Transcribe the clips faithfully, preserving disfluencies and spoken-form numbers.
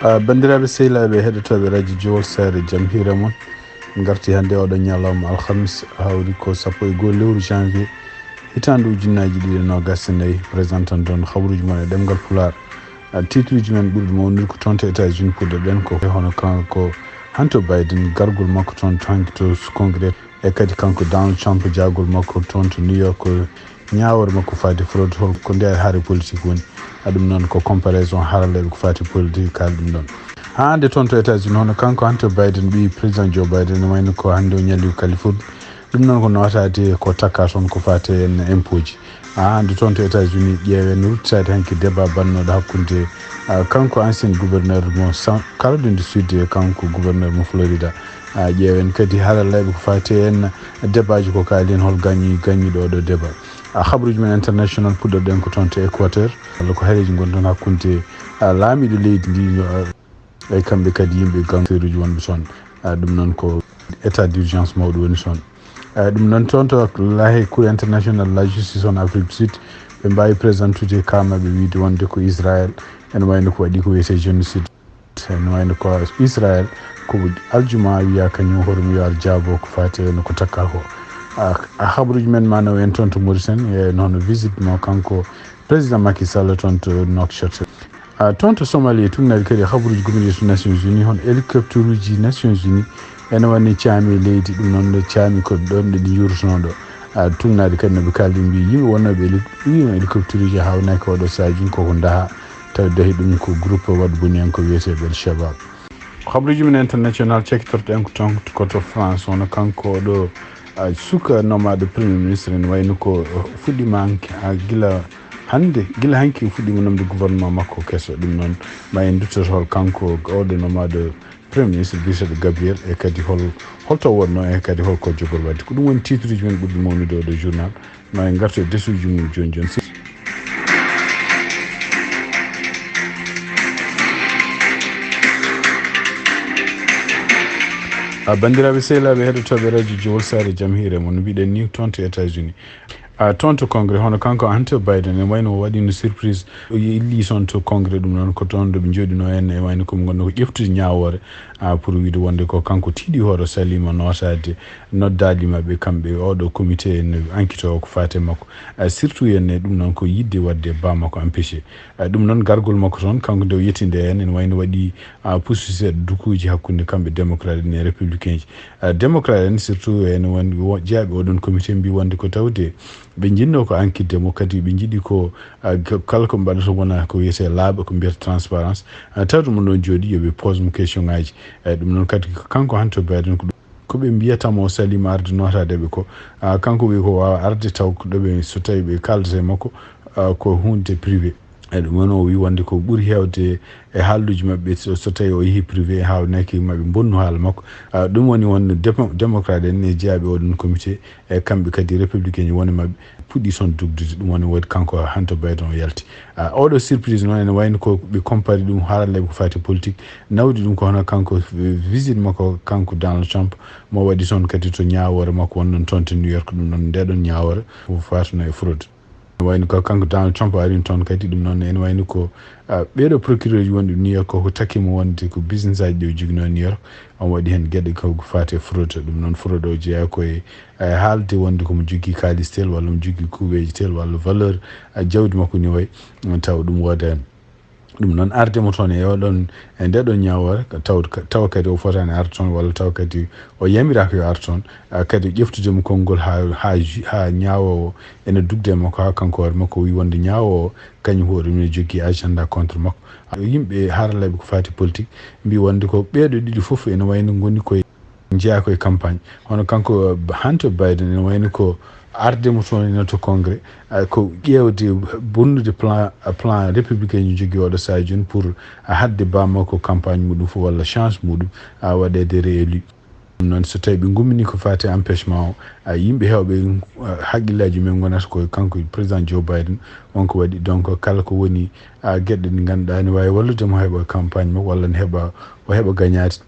Ah, banndiraaɓe sehilaaɓe heɗotooɓe radio Jowol Saare, jam hiire mon. Ngarti hannde oɗo ñalawma alhamis, hawri ko sappo e goo lewru janvier, hitaande ujunnaaji ɗiɗi e noogas e nayi. Présentant ɗon habaruuji mon e ɗemngal Pulaar. Ah, titre uji men ɓurɗi mawnude ko toon to États-Unis, puɗɗoɗen ko hono kanko Hunter Biden, gargol makko toon to hanki to Congrès, e kadi kanko Donald Trump, jaagol makko toon to New York, ñaawoore makko faati fraude, hol ko nde haare politique woni. Ah, ɗum noon ko comparaison haralleeɓe ko faati politique kaali ɗum ɗon. Haa hannde toon to États-Unis, hono kanko Hunter Biden, ɓii président Joe Biden, ne wayno ko hannde o ñalli Californie. Ɗum noon ko nootaade ko takka toon ko faati en impôt ji. Haa hannde toon to États-Unis, ƴeewen ruttaade hanki débat bannooɗo hakkunde, ah, kanko ancien gouverneur mo Sa-, Caroline du Sud e kanko gouverneur mo Florida. Ah, ƴeewen kadi haralleeɓe ko faati en débat ji ko kaali en hol gañi, gañi ɗo ɗo débat. Ah, habaruuji men international puɗɗoɗen ko toon to Équateur. Walla ko hareeji ngon toon hakkunde, ah, laamiiɗo leydi ndi, ah, e kamɓe kadi yimɓe gangsteruji wonɓe toon. Ah, ɗum noon ko état d'urgence mawɗo woni toon. Ah, ɗum noon toon to La Haye, Cour internationale de la justice on Afrique du Sud, ɓe mbaawi présentude ka maɓɓe wiide wonde ko Israël ene wayno ko waɗi ko wiyetee génocide. Ene wayno ko Israël ko aljuma wiya kañum horum yo ar jaabo ko faati e no ko takka ko. Ah, ah, habaruuji men ma naw en toon to Mauritanie, e noon visite mo kanko président Macky Sall toon to Nouakchott. Ah, toon to Somalie, tuugnaade kadi habaruuji gomɗinɗi to Nations Unies, hono hélicoptère uji Nations Unies ene wayni caami e leydi, ɗum noon ɗo caami ko ɗoon ɗo ɗi njuurtunoo ɗo. Ah, tuugnaade kadi no ɓe kaaldi mbi yimɓe wonnooɓe héli-, ɗum hélicoptère uji haawnaki oɗo sahaji koko daha, tawi dahi ɗum ko groupe waɗ boni en ko wiyetee Bel Shabab. Habaruuji men international cekkitorɗen ko toon ko to France, hono kanko oɗo, ah, suka nomaaɗo premier ministre ene wayno ko fuɗɗiima hanki, ah, gila hannde, gila hanki o fuɗɗiima nomde gouvernement makko keso. Ɗum noon ma en duttoto hol kanko oɗo nomaaɗo premier ministre biyeteeɗo Gabriel e kadi hol, holto wonnoo e kadi hol ko jogol waɗde. Ko ɗum woni titre uji men ɓurɗi mawnude oɗo journal. Ma en ngartu e desuuji mum jooni jooni. A banndiraaɓe sehilaaɓe heɗotooɓe radio Jowol Saare, jam hiire mon, no mbiɗen ni toon to États-Unis. A toon to Congrès, hono kanko Hunter Biden, ene wayno o waɗino surprise, o yilli toon to Congrès, ɗum noon ko toon ɗo ɓe njooɗinoo en, e wayno ko ɓe ngonno ko ƴeftude ñaawoore, a, pour wiide wonde ko kanko tiiɗi hoore o saliima nootaade noddaali maɓɓe kamɓe oɗo comité ene enquête o ko faati e makko. A, surtout en e ɗum noon ko yiɗde waɗde ba makko empêché. A, ɗum noon gargol makko toon, kanko nde o yettinde en, ene wayno waɗi, a, pususeeɗo dukuuji hakkunde kamɓe démocrate en e républicain ji. A, démocrate en surtout ene won, wo-, jeyaɓe oɗon comité mbi wonde ko tawde ɓe njinnoo ko enquête mo kadi ɓe njiɗi ko, a, k-, kala ko mbaɗata wona ko wiyetee laaɓa, ko mbiyata transparence. A, tawde mo ɗon jooɗi yo ɓe pose mo question ngaji. E ɗum noon kadi kanko Hunter Biden ko ko ɓe mbiyata mo saliima arde nootaade ɓe ko, a, kanko wi ko waawa arde taw ko ɗo ɓe, so tawi ɓe kaaldata e makko, a, ko huunde privé. E ɗum woni o wi wonde ko ɓuri heewde e haalduuji maɓɓe so, so tawi o yehi privé e haawnaki maɓɓe mbonnu haala makko. A, ɗum woni wonde demo-, démocrate en e jeyaɓe oɗon comité e kamɓe kadi républicain ji woni maɓɓe puɗɗi toon dugdude. Ɗum woni waɗi kanko Hunter Biden o yalti. A, oɗo surprise noon ene wayno ko ɓe compari ɗum haralleeɓe ko faati politique, nawdi ɗum ko hono kanko, eh, visite makko kanko Donald Trump mo waɗi toon kadi to ñaawoore makko wonɗon toon to New York, ɗum noon nde ɗon ñaawoore ko faatuno e fraude. Wayno ko kanko Donald Trump arin toon kadi, ɗum noon ene wayno ko, a, ɓeeɗo procureur ji wonɓe New York ko, ko takki mo wonde ko business aji ɗi o joginoo New York, on waɗi heen geɗe ko faati e fraude, ɗum noon fraude o jeyaa koye, e, haalde wonde ko mo jogii kaalis tel walla mo jogii kuuɓeeji tel walla valeur, a, jawdi makko ni way, taw ɗum woodaani. Ɗum noon arde mo toon e oɗon, e nde ɗon ñaawoore, taw, taw kadi o fotaani arde toon walla taw kadi o yamiraaka yo ar toon, a, kadi ƴeftude mo konngol haa, haa ju-, haa ñaawoowo ene dugde e makko haa kanko hoore makko o wi wonde ñaawoowo kañum hoore mum ne jogii agenda contre makko. A, yimɓe haralleeɓe ko faati politique mbi wonde ko ɓeeɗo ɗiɗi fof ene wayno ngoni koye jeyaa koye campagne. Hono kanko, uh, Hunter Biden ene wayno ko arde mo toon ene to Congrès, uh, ko ƴeewde bonnude plan, uh, plan républicain ji jogii oɗo sahaa jooni pour, uh, haɗde ba makko campagne muɗum fof walla chance muɗum, uh, waɗeede réélu. Ɗum noon so tawi ɓe ngummini ko faati e empêchement o, uh, yimɓe heewɓe, uh, haqqillaaji men ngonata ko kanko président Joe Biden, on ko waɗi. Donc kala ko woni, uh, geɗe ɗe ngannduɗaa ne waawi wallude mo heɓa campagne makko walla ne heɓa, o heɓa gañaade.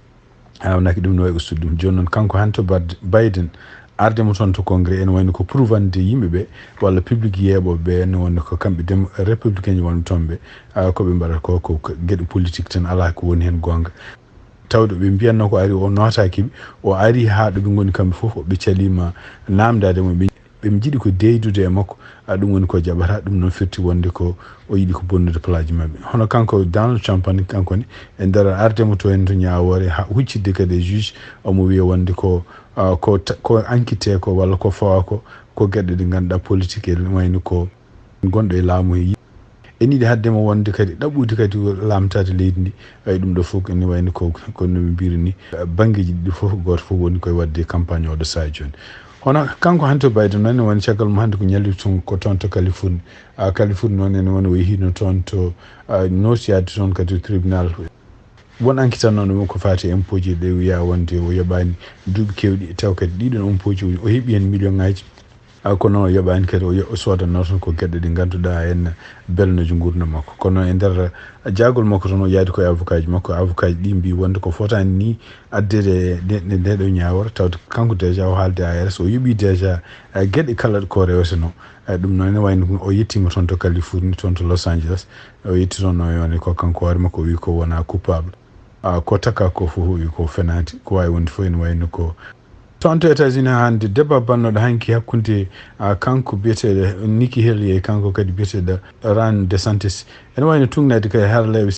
Awnaki ɗum no wayi ustude ɗum. Jooni noon kanko Hunter Bad-, Biden, Arde mo toon to congrès ene wayno ko prouvande yimɓe ɓe walla public yeeɓooɓe ɓe ene wonde ko kamɓe dem républicain ji wonɓe toon ɓe, ah, ko ɓe mbaɗata ko ko geɗe politique tan, alaa ko woni heen goonga. Tawde ɓe mbiyatno ko ari o nootaaki ɓe, o ari haa ɗo ɓe ngoni kamɓe fof, ɓe caliima naamndaade mo, ɓe ɓe njiɗi ko deydude e makko. Ah, ɗum woni ko jaɓata. Ɗum noon firti wonde ko o yiɗi ko bonnude palaaji maɓɓe. Hono kanko Donald Trump ni, kanko ni, e nder arde mo to en to Ñaawoore, ha huccitde kadi e juge, omo wiya wonde ko, ah, ko ta- ko enquête ko walla ko fawa ko, ko geɗe ɗe ngannduɗaa politique en wayno ko gonɗo e laamu he. En yiɗi haɗde mo wonde kadi ɗaɓɓude kadi lamtaade leydi ndi. Ay, ɗum ɗo fof ene wayno ko, ko no ɓe mbiri ni, banngeeji ɗiɗi fof, gooto fof woni koye waɗde campagne oɗo sahaa jooni. Hono kanko Hunter Biden noon, ne woni caggal mum hannde ko ñalli tun ko toon to Californie. A Californie noon ene woni o yehino toon to, ah, nootiyaade toon kadi tribunal. Won enquête tan noon ɗum ko faati e impôt ji ɗe wiya wonde o yoɓaani duuɓi keewɗi, taw kadi ɗiɗon impôt ji o heɓi heen million ŋaaji. Ah, kono o yoɓaani kadi o yo- o soodanno tan ko geɗe ɗe ngannduɗaa en belnooji nguurndam makko. Kono e nder jaagol makko tan o yaadi koye avocat ji makko, avocat ji ɗi mbi wonde ko fotaani ni addeede e nde- nde- nde ɗo Ñaawoore, tawde kanko déjà o haalde A R S, o yoɓi déjà, eh, geɗe kala ko reweteno. Eh, ɗum noon ne wayno o yettiima toon to Californie, toon to Los Angeles. O yetti toon no yoni ko kanko hoore makko o wi ko wona coupable. Ah, ko taka ko fof o wi ko fenaati, ko waawi wonde fof ene wayno ko. Toon to États-Unis hannde débat bannoɗo hanki hakkunde, ah, kanko biyeteeɗo Nikki Haley e kanko kadi biyeteeɗo Ron DeSantis. Ene wayno tugnaade kay haralleeɓe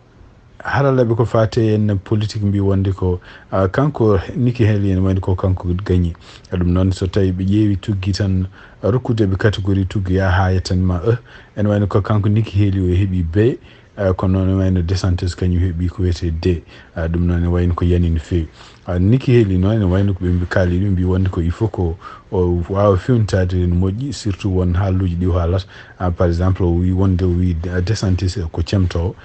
haralleeɓe ko faate en politique mbi wonde ko, ah, kanko Nikki Haley ene wayno ko kanko gañi. Ɗum noon so tawi ɓe ƴeewi tuggi tan rokkude ɓe catégorie tuggi ya haa yettan ma e, ene wayno ko kanko Nikki Haley o heɓi B, ah, kono noon ene wayno DeSantis kañum heɓi ko wiyetee D. Ah, ɗum noon ene wayno ko yani no feewi. Ah, Nikki Haley noon ene wayno ko ɓe mbi- kaali ɗum mbi wonde ko il faut ko o waawa fewnitaade no moƴƴi, surtout won haalluuji ɗi o haalata. Ah, par exemple o wi wonde o wi DeSantis ko cemtoowo.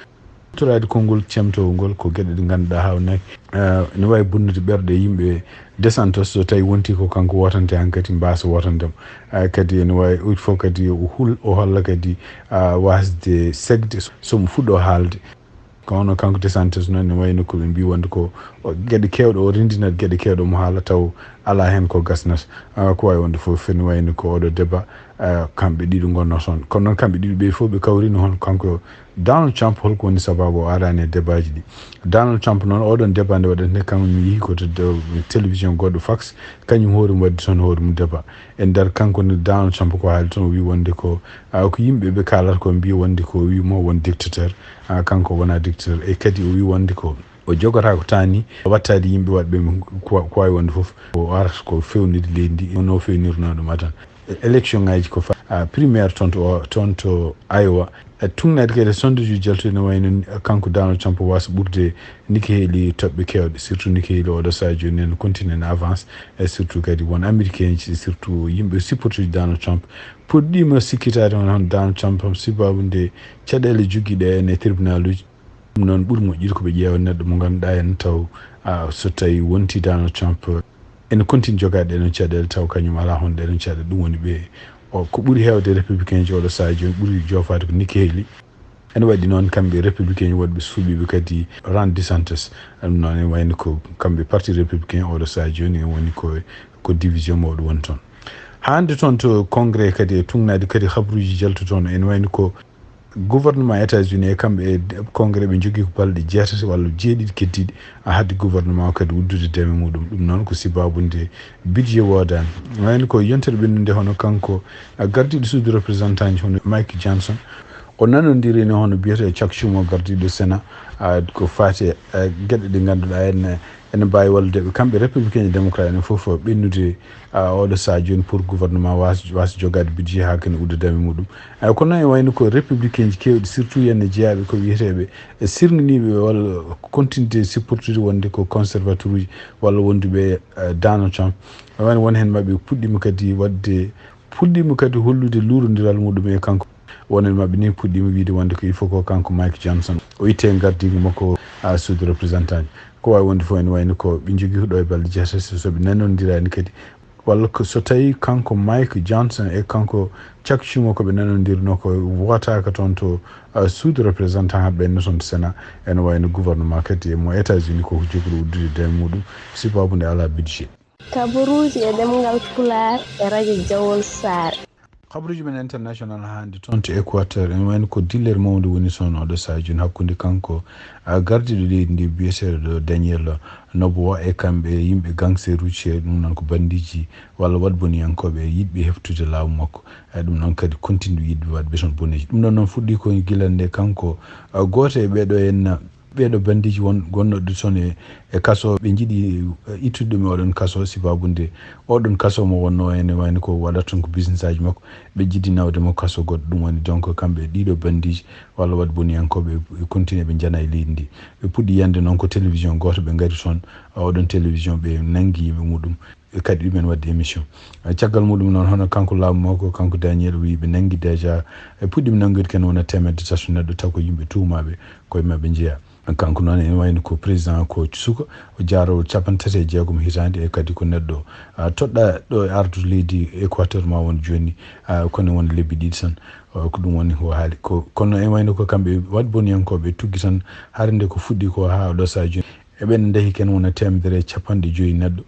Toraade konngol cemtoowo ngol ko geɗe ɗe ngannduɗaa haawnaki, ah, ne waawi bonnude ɓerɗe yimɓe. DeSantis so tawi wonti ko kanko wotante hankadi mbaasa wotande mo. Ah, kadi ene waawi il faut kadi o hul- o holla kadi, ah, wasde segde so mo fuɗɗo haalde. Kono kanko DeSantis noon ne wayno ko ɓe mbi wonde ko o- geɗe keewɗe o renndinat geɗe keewɗe mo haala taw alaa heen ko gasnata. Ah, ko waawi wonde fof ene wayno ko oɗo débat, ah, kamɓe ɗiɗo ngonno toon. Kono noon kamɓe ɗiɗo ɓe fof ɓe kawrino hon kanko Donald Trump, holko woni sababu o araani e débat ji ɗi. Donald Trump noon oɗon débat nde waɗata nde kanko mi yehi ko to de- télévision goɗɗo Fox, kañum hoore mum waɗde toon hoore mum débat. E nder kanko ne Donald Trump ko haali toon o wi wonde ko, ah, ko yimɓe ɓe kaalata ko mbi wonde ko o wi mo won dictateur, ah, kanko wona dictateur. E kadi o wi wonde ko o jogata ko taani wattaade yimɓe waɗɓe ko ko waawi wonde fof o arata ko fewnude leydi ndi no fewnirno ɗum adan. Élection ngaji ko fa ah, primaire toon to toon to Iowa. Eh, tugnaade kadi sondage uji jaltuɗi no wayno ni, eh, kanko Donald Trump wasa ɓurde Nikki Haley toɓɓe kewɗe, surtout Nikki Haley oɗo saha jooni ene continue ne avance. E surtout kadi won américain ji, surtout yimɓe supportuji Donald Trump puɗɗima sikkitaade on hon Donald Trump sababu nde caɗeele jogiiɗe en e tribunal uji. Ɗum noon ɓuri moƴƴude ko ɓe ƴeewa neɗɗo mo ngannduɗaa en taw, ah, so tawi wonti Donald Trump ene continue jogaade ɗen caɗeele taw kañum alaa hon ɗen caɗeele. Ɗum woni ɓe o ko ɓuri heewde républicain ji oɗo saha jooni ɓuri joofaade ko Nikki Haley. Ene waɗi noon kamɓe républicain ji woɗɓe suuɓiiɓe kadi Ron DeSantis. Ɗum noon ene wayno ko kamɓe parti républicain oɗo saha jooni en woni ko ko division mawɗo woni toon. Hannde toon to congrès kadi e tugnaade kadi habruuji jaltu toon ene wayno ko gouvernement États-Unis e kamɓe e congrès ɓe njogii ko balɗe jeetati walla jeeɗiɗi keddiiɗi a hadde gouvernement o kadi uddude deme muɗum. Ɗum noon ko sibaabu nde budget woodaani. Wayno ko yontere ɓennunde hono kanko a gardiiɗo suudu représentant ji hono Mike Johnson. O nanondirini hono biyetee Chuck Schumer gardiiɗo Sénat, ah, ko faati e, eh, geɗe ɗe ngannduɗaa en, eh, ene mbaawi wallude ɓe. Kamɓe républicain e démocrate ene fof ɓennude, ah, oɗo saha jooni pour gouvernement waas waas jogaade budget haa kene udda dame muɗum. Ay, kono e wayno ko républicain ji keewɗi surtout yenne jeyaaɓe ko wiyeteeɓe e sirganiiɓe walla continude supportude wonde ko conservateur uji walla wonduɓe, eh, Donald Trump. Wayno won heen maɓɓe puɗɗiima kadi waɗde puɗɗiima kadi hollude luurondiral muɗum e kanko. Wonen maɓɓe ni puɗɗiima wiide wonde ko il faut ko kanko Mike Johnson o itte e ngardiigu makko a suudu représentant ji. Ko waawi wonde fof ene wayno ko ɓe njogii ko ɗo e balɗe jeetati so ɓe nanondiraani kadi. Walla ko so tawii kanko Mike Johnson e kanko Chuck Schumer ko ɓe nanondirno ko wootaaka toon to, a, suudu représentant haa ɓenna toon to Sénat, ene wayno gouvernement kadi e mo États-Unis ko jogiiɗo uddude dame muɗum sibaabu nde alaa budget. Kabaruuji e ɗemngal Pulaar e rajo Jawol Saare. Kabaruuji men international hannde toon to Équateur, ene wayno ko dillere mawnde woni toon oɗo sahaa jooni hakkunde kanko, a, gardiiɗo leydi ndi biyeteeɗo Daniel Noboa e kamɓe yimɓe gangster routier, ɗum noon ko bandiiji walla waɗboniyankooɓe yiɗɓe heftude laamu makko. E ɗum noon kadi continue yiɗɓe waɗɓe toon boneeji. Ɗum ɗon noon fuɗɗii ko gila nde kanko, a, gooto e ɓeeɗo en, ɓeeɗo bandiiji won, gonnooɓe toon e, e kaso, ɓe njiɗi, e, ittude ɗum e oɗon kaso, sibabude oɗon kaso mo wonnoo ene wayno ko waɗata toon ko business aji makko, ɓe njiɗi nawde mo kaso goɗɗo. Ɗum woni donc kamɓe ɗiɗo bandiiji walla waɗboniyankooɓe, ɓe continue ɓe njana e leydi ndi. Ɓe puɗɗi yande noon ko télévision gooto, ɓe ngari toon, a, oɗon télévision ɓe nanngi yimɓe muɗum. E kadi ɗumen waɗde émission. E caggal muɗum noon, hono kanko laamu makko, kanko Daniel wi ɓe nanngi déjà, e puɗɗiima nanngude ken wona teemedde tato neɗɗo, taw ko yimɓe tuumaaɓe koye maɓɓe njeyaa. Kanko noon ene wayno ko président ko suka, o jaaroowo capanɗe tati e jeegom hitaande, e kadi ko neɗɗo, a, toɗɗaa ɗo e ardu leydi Équateur ma won jooni, a, kono won lebbi ɗiɗi tan. O, ko ɗum woni ko haali ko. Kono ene wayno ko kamɓe waɗboniyankooɓe tuggi tan, hare nde ko fuɗɗi ko haa ɗo sahaa jooni. E ɓen ndehi ken wona teemedere e capanɗe joyi neɗɗo,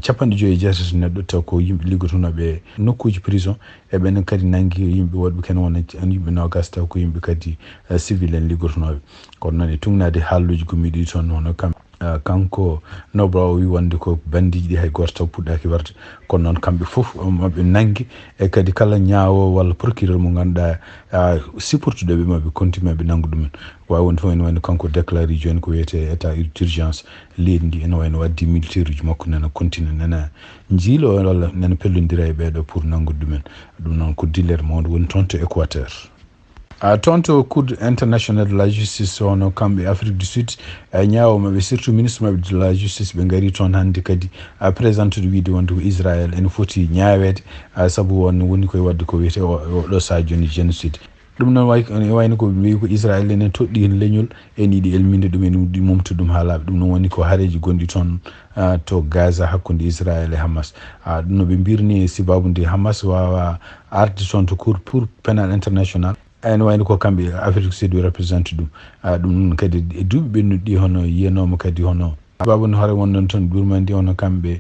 capanɗe joyi e jeetati neɗɗo, taw ko yimɓe liggotonooɓe e nokkuuji prison. E ɓen kadi nanngi yimɓe woɗɓe ken wona yimɓe noogas, taw ko yimɓe kadi, eh, civil en liggotonooɓe. Kono noon e tugnaade haalluuji gommiiɗi toon, hono kam, eh, kanko Noboa o wi wonde ko bandiiji ɗi hay gooto taw puɗɗaaki warde. Kono noon kamɓe fof, um, maɓɓe nanngi, e kadi kala ñaawoowo walla procureur mo ngannduɗaa, a, supportuɗo ɓe, maɓe continue maɓe nanngu ɗumen. Waawi wonde fof ene wayno kanko déclaré jooni ko wiyetee état d'urgence leydi ndi, ene wayno o addi militaire uji makko nana continue nana njiilo walla nana pellondira e ɓeeɗo pour nanngude ɗumen. Ɗum noon ko dillere mawnde woni toon to Équateur. A, toon to Cour internationale de la justice, hono kamɓe Afrique du Sud, a, ñaawo maɓɓe, surtout ministre maɓɓe de la justice, ɓe ngari toon hannde kadi, a, présentude wiide wonde ko Israël ene foti ñaaweede, a, sabu on woni koye waɗde ko wiyetee o, o ɗo sahaa jooni génocide. Ɗum noon way, ene wayno ko ɓe mbi ko Israël ene toɗɗii heen leñol, ene yiɗi elminde ɗum, ene yiɗi momtude ɗum haa laaɓa. Ɗum noon woni ko hareeji gonɗi toon, a, to Gaza hakkunde Israël e Hamas. A, ɗum no ɓe mbirni e sibabu nde Hamas waawa arde toon to Cour pour pénal international. Ene wayno ko kamɓe Afrique du Sud représente ɗum. A, ɗum noon kadi e duuɓi ɓennuɗi ɗi hono yiyanooma kadi hono sababu no hoore wonnoon toon Birmanie ndi, hono kamɓe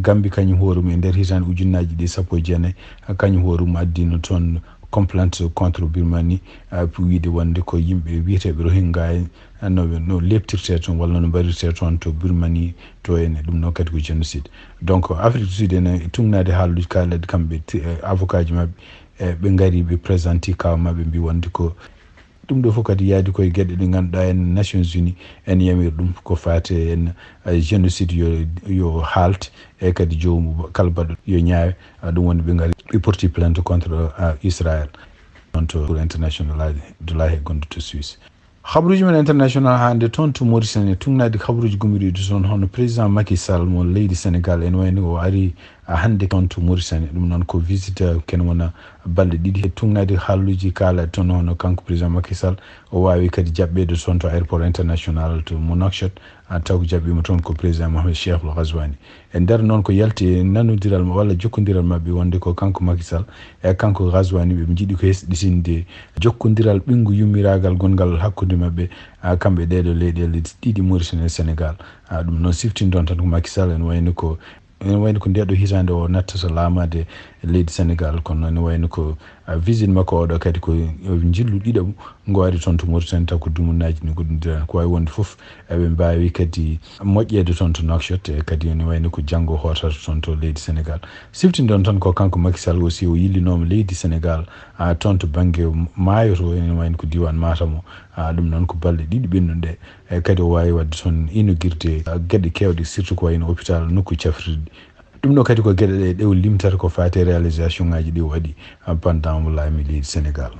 Gambie kañum hoore mum e nder hitaande ujunnaaji ɗiɗi e sappo e jeenayi, kañum hoore mum addino toon complainte contre Birmanie, a, pour wiide wonde ko yimɓe wiyeteeɓe Rohingya en, no, no leeptirtee toon walla no mbarirtee toon to Birmanie to ene, ɗum noon kadi ko génocide. Donc Afrique du Sud ene tugnaade haalluuji kaalaɗi kamɓe ti-, eh, avocat ji maɓɓe, e ɓe ngari ɓe présenti kaawa maɓɓe mbi wonde ko ɗum ɗo fof kadi yaadi koye geɗe ɗe ngannduɗaa en Nations Unies ene yamiri ɗum ko faate en, eh, génocide yo, yo haalt, e kadi joomu kala baɗɗo yo ñaawe. A, ɗum woni ɓe ngari ɓe porti plainte contre, a, Israël. Ɗon to Cour international de la Haye gonɗo to Suisse. Habaruuji men international hannde toon to Mauritanie, tugnaade habaruuji gommiiɗi toon hono président Macky Sall mo leydi Sénégal, ene wayno o ari, a, hannde toon to Mauritanie. Ɗum noon ko visite, ken wona balɗe ɗiɗi. E tugnaade haalluuji kaala toon hono kanko président Macky Sall, o waawi kadi jaɓɓeede toon to aéroport international to mo Nouakchott, a, taw ko jaɓɓiima toon ko président Mohamed Cheikh Ould Ghazouani. E nder noon ko yalti e nanondiral ma-, walla jokkondiral maɓɓe wonde ko kanko Macky Sall e kanko Ghazouani ɓe njiɗi ko hesɗitinde jokkondiral ɓinngu yummiraagal gonngal hakkunde maɓɓe, a, kamɓe ɗeeɗo leyɗeele ɗiɗi Mauritanie e Sénégal. A, ɗum noon siftindon tan ko Macky Sall ene wayno ko, ene wayno ko ndeeɗo hitaande o nattata laamaade leydi Sénégal, kono ene wayno ko, a, visite makko oɗo kadi ko njillu ɗiɗaɓu ngo ari toon to Mauritanie, taw ko dumunnaaji ne goɗɗondira. Ko waawi wonde fof, eɓe mbaawi kadi moƴƴeede toon to Nouakchott, e kadi ene wayno ko janngo hootata toon to leydi Sénégal. Siftindon tan ko kanko Macky Sall aussi o yillinooma leydi Sénégal, a, toon to bannge maayo to, ene wayno ko diiwaan Matam o. A, ɗum noon ko balɗe ɗiɗi ɓennuɗe, e kadi o waawi waɗde toon inauguré, a, geɗe keewɗe, surtout ko wayno hôpital nokku cafrirɗi. Ɗum ɗo kadi ko geɗe ɗe, ɗe o limtata ko faati e réalisation ngaji ɗi o waɗi, a, pendant mo laami leydi Sénégal.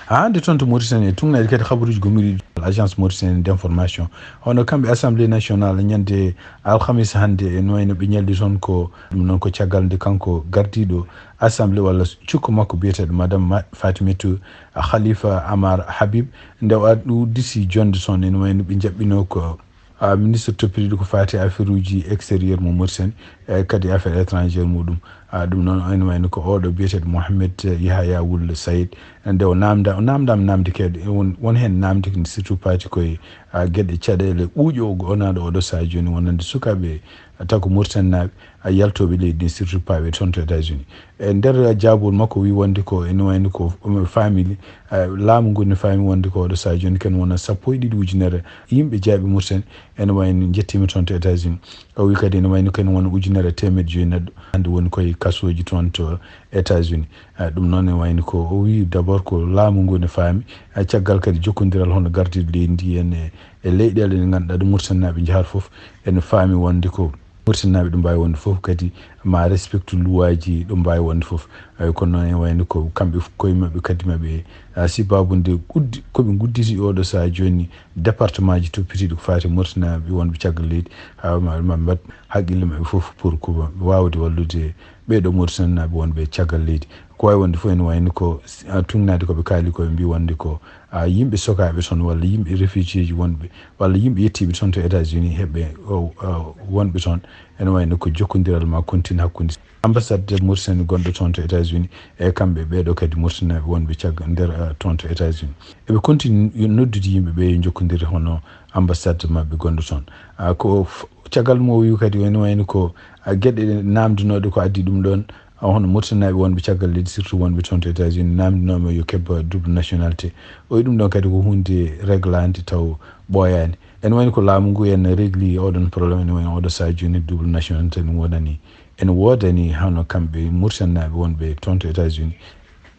Haa hannde toon to Mauritanie, e tugnaade kadi habaruuji gommiiɗi agence mauritanienne d'information, hono kamɓe Assemblée nationale ñande alhamis hannde, e no wayno ɓe ñalli toon ko ɗum noon ko caggal nde kanko gardiiɗo Assemblée walla cukko makko biyeteeɗo Madame Ma-, Fatimetou Khalifa Amar Habib, nde o ad-, udditi jonde toon, ene wayno ɓe njaɓɓino ko, a, ministre toppitiiɗo ko faati e affaire uji extérieur mo Mauritanie, e kadi affaire étrangère muɗum. A ɗum noon ene wayno ko oɗo biyeteeɗo Mohamed Yahaya Wul Sayid. Nde o namda, o namdama namde kewɗe, won, won heen namde surtout paati koye, a, geɗe caɗeele ɓuuƴo gonaɗo oɗo saha jooni wonande sukaaɓe, a, taw ko Mauritanie naaɓe, a, yaltooɓe leydi ndi surtout paaɓe toon to États-Unis. E nder jaabol makko wi wonde ko ene wayno ko, um, family, a, laamu ngu ne faami wonde ko oɗo saha jooni ken wona sappo e ɗiɗi ujunere yimɓe jaaɓe Mauritanie ene wayno jettima toon to États-Unis. O wi kadi ene wayno ken wona ujunere e teemeɗɗe joyi neɗɗo hannde woni koye kasooji toon to États-Unis. A, ɗum noon ne wayno ko o wi d'abord ko laamu ngu ne faami, a, caggal kadi jokkondiral hono gardiiɗo leydi ndi en e, e leyɗeele ɗe ngannduɗaa ɗo Mauritanie naaɓe njahata fof ene faami wonde ko Mauritanie naaɓe ɗo mbaawi wonde fof kadi ma respecte luwaaji ɗo mbaawi wonde fof. Eyi, kono noon ene wayno ko kamɓe fof koye maɓɓe kadi maɓe, a, sibabude uddi, ko ɓe ngudditi oɗo saha jooni département ji toppitiiɗi ko faati Mauritanie naaɓe wonɓe caggal leydi, a, ma, ma mbaɗ haqqille maɓɓe fof pour ko waawde wallude ɓeeɗo Mauritanie naaɓe wonɓe caggal leydi. Ko waawi wonde fof ene wayno ko, a, tugnaade ko ɓe kaali ko ɓe mbi wonde ko, a, yimɓe sokaaɓe toon walla yimɓe réfugié ji wonɓe walla yimɓe yettiiɓe toon to États-Unis heɓɓe o, o, wonɓe toon. Ene wayno ko jokkondiral ma continue hakkunde ambassade Mauritanie gonɗo toon to États-Unis e kamɓe ɓeeɗo kadi Mauritanie wonɓe caggal nder, a, toon to États-Unis. Eɓe continue noddude yimɓe ɓe yo jokkondir hono ambassade maɓɓe gonɗo toon. A, ko f-, caggal mo o wi kadi ene wayno ko, a, geɗe namdinooɗe ko addi ɗum ɗoon, a, hono Mauritanie naaɓe wonɓe caggal leydi surtout wonɓe toon to États-Unis namdinooma yo keɓɓa double nationalité. O wi ɗum ɗoon kadi ko huunde reglande taw ɓooyaani. Ene wayno ko laamu ngu en régli oɗon problème ene wayno oɗo saha jooni double nationalité no wonani. Ene woodani hono kamɓe Mauritanie naaɓe wonɓe toon to États-Unis.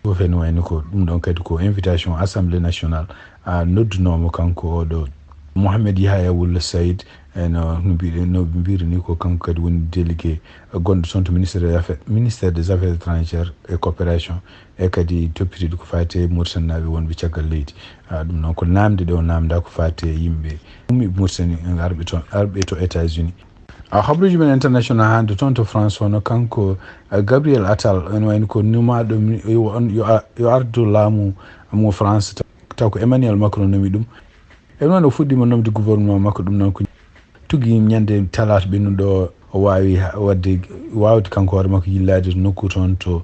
Fof ene wayno ko ɗum ɗoon kadi ko invitation Assemblée nationale, a, noddunooma kanko oɗo Mohamed Yahaya Wul Sayid, e no, no mbiɗen, no ɓe mbiri ni ko kanko kadi woni délégué gonɗo toon to ministère des affaires, ministère des affaires étrangères et coopération, e kadi toppitiiɗo ko faati e Mauritanie naaɓe wonɓe caggal leydi. A, ɗum noon ko namde ɗe o namda ko faati e yimɓe ummi Mauritanie arɓe toon, arɓe to États-Unis. A, habruuji men international hannde toon to France hono kanko, a, Gabriel Attal, ene wayno ko numaaɗo mi-, yo, on, yo, a, yo ardu laamu mo France, taw, taw ko Emmanuel Macron nomi ɗum. E noon o fuɗɗiima nomde gouvernement makko, ɗum noon ko tugi ñande talaata ɓennuɗo o waawi ha-, waɗde, waawde kanko hoore makko yillaade to nokku toon to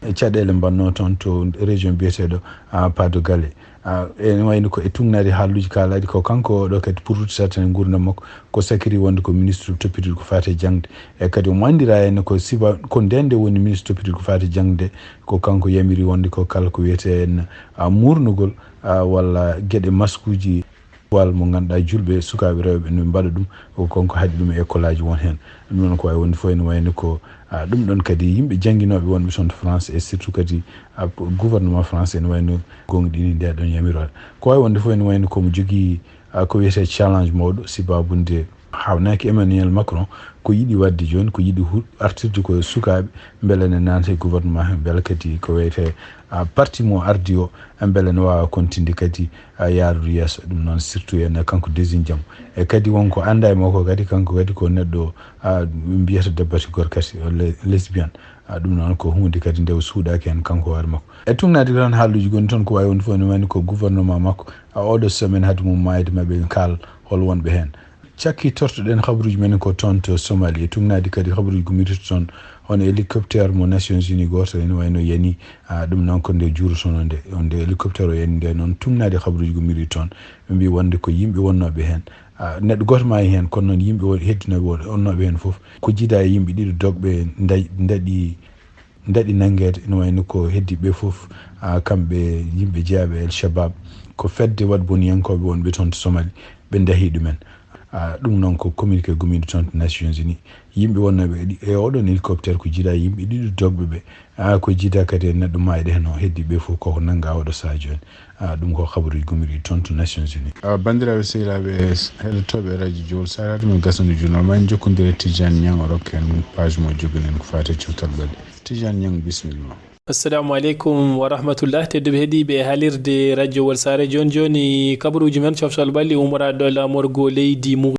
e caɗeele mbanno toon to région biyeteeɗo, a, Pas de Calais. A, ene wayno ko e tugnaade haalluuji kaalaaɗi ko kanko oɗo kadi poursuivata nguurndam makko, ko sakiri wonde ko ministre toppitiiɗo ko faati e jaŋde. E kadi omo anndira heen ko siba, ko ndeen nde woni ministre toppitiiɗo ko faati e jaŋde, ko kanko yamiri wonde ko kala ko wiyetee en, a, muurnugol, a, walla geɗe maskuuji, walla mo ngannduɗaa julɓe sukaaɓe rewɓe no mbaɗa ɗum, ko kanko haɗi ɗum e école aji won heen. Ɗum noon ko waawi wonde fof ene wayno ko, a, ɗum ɗoon kadi yimɓe jannginooɓe wonɓe toon to France e surtout kadi, a, gouvernement France ene wayno goongɗini nde ɗoon yamiroore. Ko waawi wonde fof ene wayno ko mo jogii, a, ko wiyetee challenge mawɗo sibabude haawnaaki Emmanuel Macron ko yiɗi waɗde jooni, ko yiɗi hu-, artirde ko sukaaɓe mbele ne naata e gouvernement he, mbele kadi ko wiyetee, a, parti mo ardi o, mbele ne waawa continde kadi, a, yaarude yeeso. Ɗum noon surtout en kanko désigne jam. E kadi won ko annda e makko kadi, kanko kadi ko neɗɗo, a, mbiyata debbo ti gorka ti, o le-, lesbienne. A, ɗum noon ko huunde kadi nde o suuɗaaki heen kanko hoore makko. E tugnaade tan haalluuji gonɗi toon ko waawi wonde fof ene wayno ko gouvernement makko, a, oɗo semaine hade mum maayde maɓɓe kaal hol wonɓe heen. Cakki tortoɗen habaruuji men ko toon to Somalie, e tugnaade kadi habaruuji gummiiɗi toon, hono hélicoptère mo Nations Unies gooto ene wayno yani, a, ɗum noon ko nde juurotono nde, on nde hélicoptère o yani nde noon tugnaade habaruuji gummiiɗi toon, ɓe mbi wonde ko yimɓe wonnooɓe heen. A, neɗɗo gooto maayi heen, kono noon yimɓe won-, heddinooɓe won-, wonnooɓe heen fof, ko jiida e yimɓe ɗiɗo dogɓe nda-, ndaɗi, ndaɗi nanngeede, ene wayno ko heddi ɓe fof, a, kamɓe yimɓe jeyaaɓe El Shabab, ko fedde waɗboniyankooɓe wonɓe toon to Somalie, ɓe ndahi ɗumen. A, ɗum noon ko communiqué gummiiɗo toon to Nations Unies. Yimɓe wonnooɓe e ɗi-, e oɗon hélicoptère ko jiida yimɓe ɗiɗo dogɓe ɓe. A, ko jiida kadi e neɗɗo maayɗo heen o, heddi ɓe fof koko nannga oɗo saha jooni. A, ɗum ko habaruuji gummiiɗi toon to Nations Unies. A, banndiraaɓe sehilaaɓe heɗotooɓe radio Jowol Saare, hade men gasnude journal ma en jokkondire Tidiane Niang o rokka en page mo joguiɗen ko faati e coftal ɓalli. Tidiane Niang, bisimilla ma. Assalamu aleykum wa rahmatullah. Tedduɓe heɗiiɓe haalirde radio Wolsare, jooni jooni kabaruuji men coftal ɓalli ummoraaɗo laamorgo leydi Mauritanie.